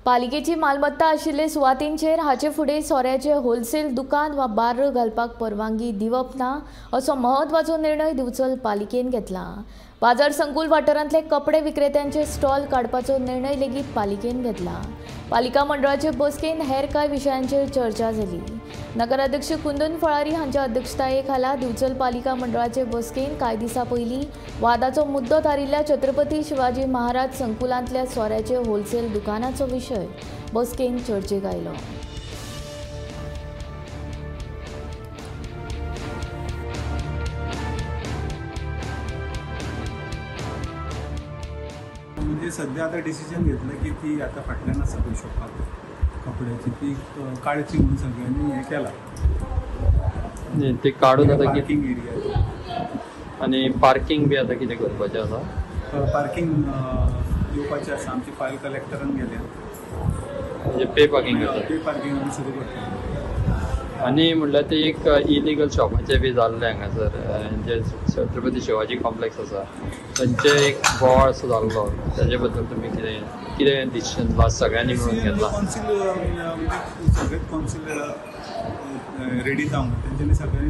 पालिकेची मालमत्ता आशिल्ले सुवातींचेर हाचे फुडें सोऱ्याचे होलसेल दुकान वा बार्र घालपाक परवानगी दिवप ना असो म्हत्वाचो निर्णय दिवचल पालिकेन घेतला। बाजार संकुल वाठारांतले कपडे विक्रेत्यांचे स्टॉल काडपाचो निर्णय लेगीत पालिकेन घेतला। पालिका मंडळाचे बसकेन हेर कांय विशयांचेर चर्चा जाली। नगराध्यक्ष कुंदन फळारी हांच्या अध्यक्षताये खाला दिवचल पालिका मंडळाचे बसकेन कांय दिसां पयलीं वादाचो मुद्दो थारिल्ल्या छत्रपती शिवाजी महाराज संकुलांतल्या सोऱ्याचे होलसेल दुकानाचो विशय बसकेन चर्चेक आयलो। म्हणजे सध्या आता डिसिजन घेतलं की ती आता फाटल्यान आसा पळय शॉपाक कपड्याची ती काडची म्हणून सगळ्यांनी हें केलां, ती काडून आतां पार्किंग एरिया आनी पार्किंग बी आतां कितें करपाचें आसा, पार्किंग दिवपाचें आसा। आमची फायल कलेक्टरान गेल्या, म्हणजे पे पार्किंग करता, पे पार्किंग आमी सुरू करता। आनी म्हणल्यार ते एक इलिगल शॉपाचें बी जाल्लें हांगासर, जे छत्रपती शिवाजी कॉम्प्लेक्स आसा तांचे एक बोवाळ असो जाल्लो, ताजे बद्दल तुमी कितें कितें डिसिजन लास्ट सगळ्यांनी मेळून घेतला? कौन्सिल म्हणजे सगळेच कौन्सिल रेडी जावंक तेंच्यांनी सगळ्यांनी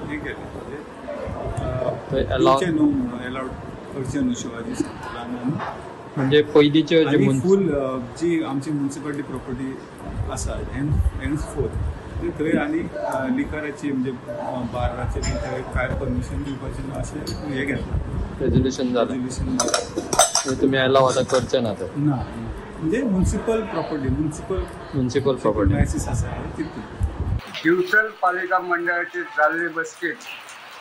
हें केलें, म्हणजे अलावड न्हू म्हणून अलावड करचें न्हू शिवाजी संकुलान। म्हणजे पयलींच्यो ज्यो फूल जी आमची म्युनिसिपालिटी प्रॉपर्टी आसा एन्स फोर्थ थंय आनी लिकराची म्हणजे बाराचे बी थंय कांय परमिशन दिवपाचें ना अशें हें घेतलां, रेजोल्युशन जालें। रेजोल्युशन तुमी अलाव आतां करचे ना तर? ना, म्हणजे municipal property, municipal municipal property premises आसा तितून। दिवचल पालिका मंडळाचे जाल्ले बसकेत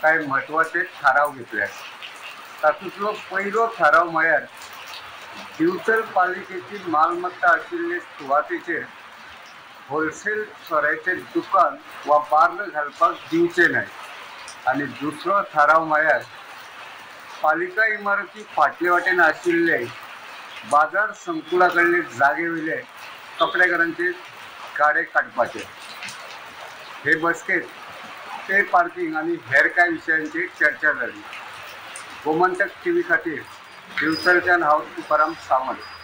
कांय म्हत्वाचे थाराव घेतले। तातूंतलो पयलो थाराव म्हळ्यार दिवचल पालिकेची मालमत्ता आशिल्ले सुवातेचेर होलसेल सोऱ्याचें दुकान वा बार्र घालपाक दिवचें न्हय। आनी दुसरो थाराव म्हळ्यार पालिका इमारती फाटले वाटेन आशिल्ले बाजार संकुला कडले जागे वयले कपडेकारांचे गाडे काडपाचे। हे बसकेत पे पार्किंग आनी हेर कांय विशयांचेर चर्चा जाली। गोमंतक टीव्ही खातीर दिवचलच्यान हांव तुकाराम सावंत।